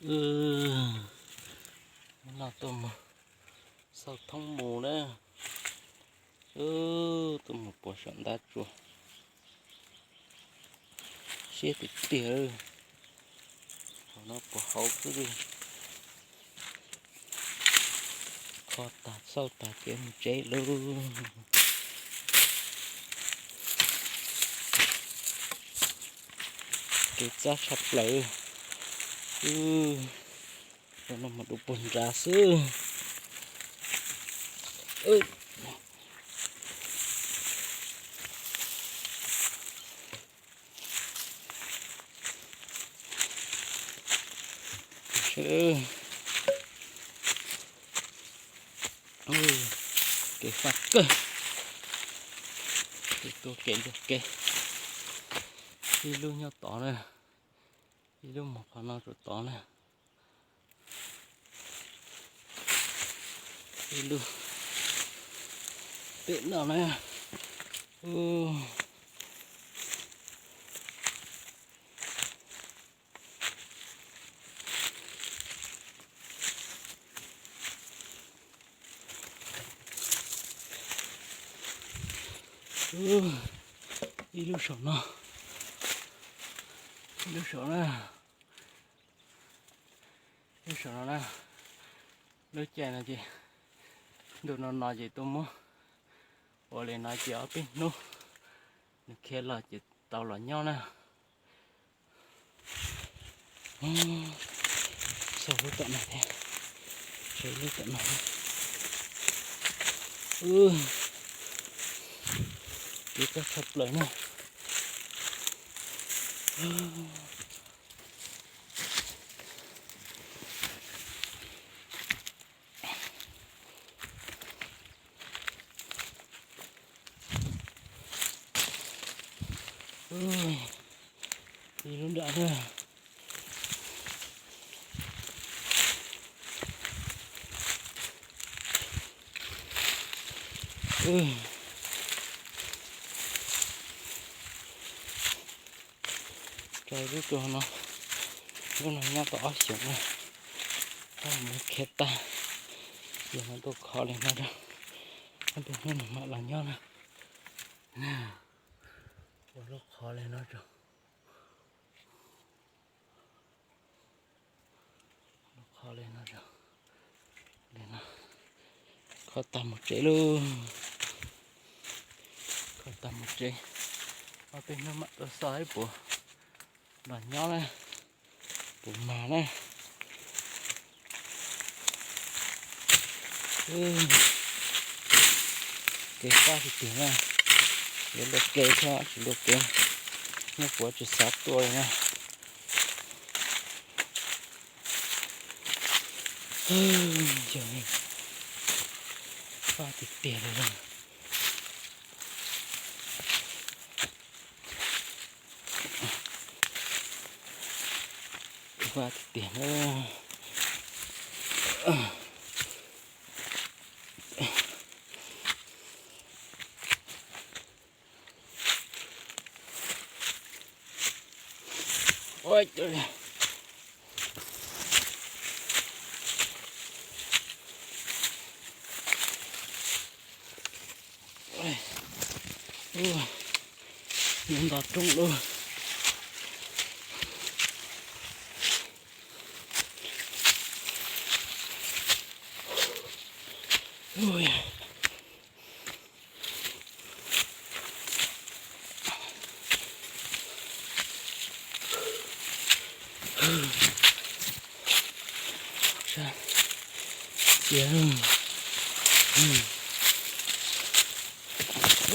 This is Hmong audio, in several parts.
Hnub no tuaj mus xauj thoob mus na. Tuaj mus puag saum ntab tsua, siab tiag tiag. Hauv no puag hauv xwb li. Kho tag xauj tag ces mus tsev lauj. Kev txab tshaj plaws. Ua no mas dua puag nrad xwb. Kev faj kawg. Kev tuaj kev luag kev. Ib lub nyob tod na, ib lub mus qhov no rau tod na. Ib lub pem no na. Ib lub saum no, ib lub saum na, lub saum no na. Lub caij no ces ntuj no no ces tuaj muab ua li no ces ob peb hnub nws khiav los ces tau los nyob na. Xauj lub tom no thiab, sawv lub tom no. Kev txab tshaj plaws na. Ib lub nram na. Rau lub rau no, lub no nyob tau ob xyoos na, tab mus khiav tag, ces no tuaj kho li no rau, ob peb hnub nws mam los nyob na. Ua lub qhov li no rau. Qhov li no, li no, kho tag mus tsev lauj. Kho tag mus tsev, ob peb hnub mam tuaj xauj puas los nyob na, puas mag na. Kev fab tiag tiag na, yuav luaj kev thiab tsis luaj kev, nyob puav tsis xav tuaj li na. Yog li, fab tiag tiag li na. Fab tiag tiag na. Ua cas nyob nto roob lauj. Sab tiag.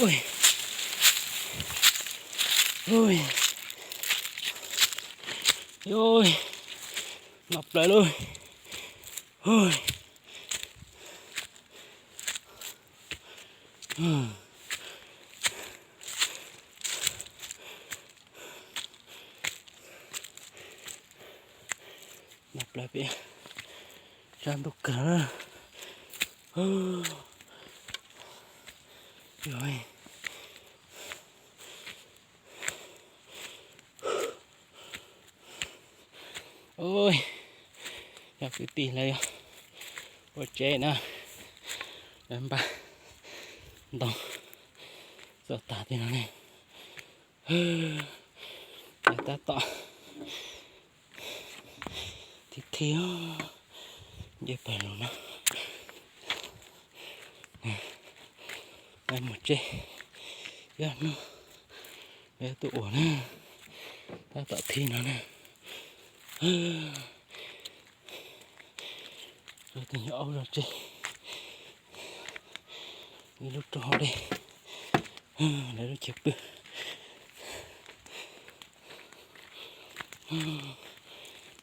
Ui, ui, ui, no plaws lauj. Ui. Nag plaws pem sab ntuj kawg na. Yog, ui, Cov kwv tij lawv ua tsev na, lawv npaj ntoo txog tag tej no ne. Lawv tab tom thib thib nce pawg lug no. Lawv mus tsev ib hnub, lawv tuaj ua na, tab tom thib no na. Tus nyuam aub zog tsev, ib lub roob hauv dej, lawv lub chaw pw.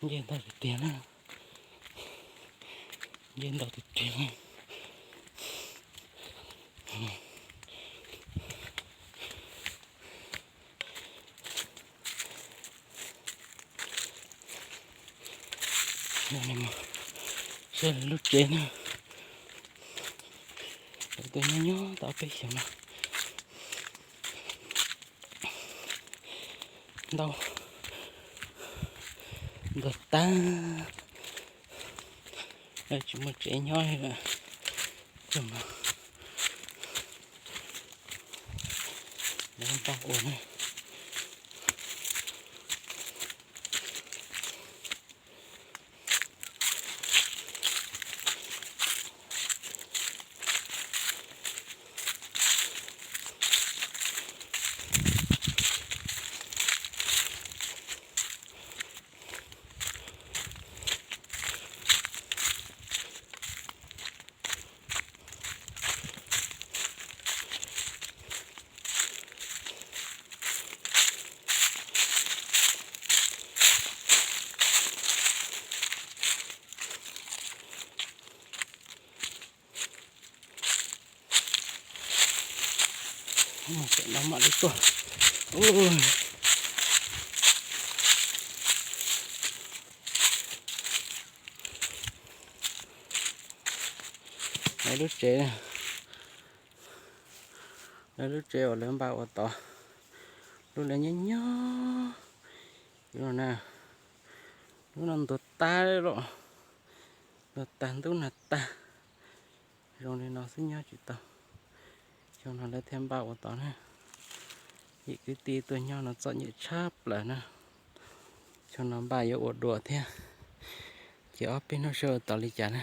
Nce ntau tiag tiag na, nce ntau tiag tiag. Saib lub tsev na, lawv tuaj nyob nyob tau peb xyoos no. Ntau, ntau tag, tsis muaj tsev nyob li lawm. Xyoo no lawv npaj ua na. Tam no mam li tuaj. Lawv lub tsev, lawv lub tsev uas lawv npaj ua tod, lub lawv nyob nyob no na. Lub no ntuag tag lawm, ntuag tag ntub nag tag, zoo li no xwb nyob tsis tau. Xyoo no lawv thiaj npaj ua tod na. Yim kwv tij tuaj nyob no txom nyem tshaj plaws na. Xyoo no npaj yuav ua dua thiab, ces ob peb hnub saib ua tau li cas na.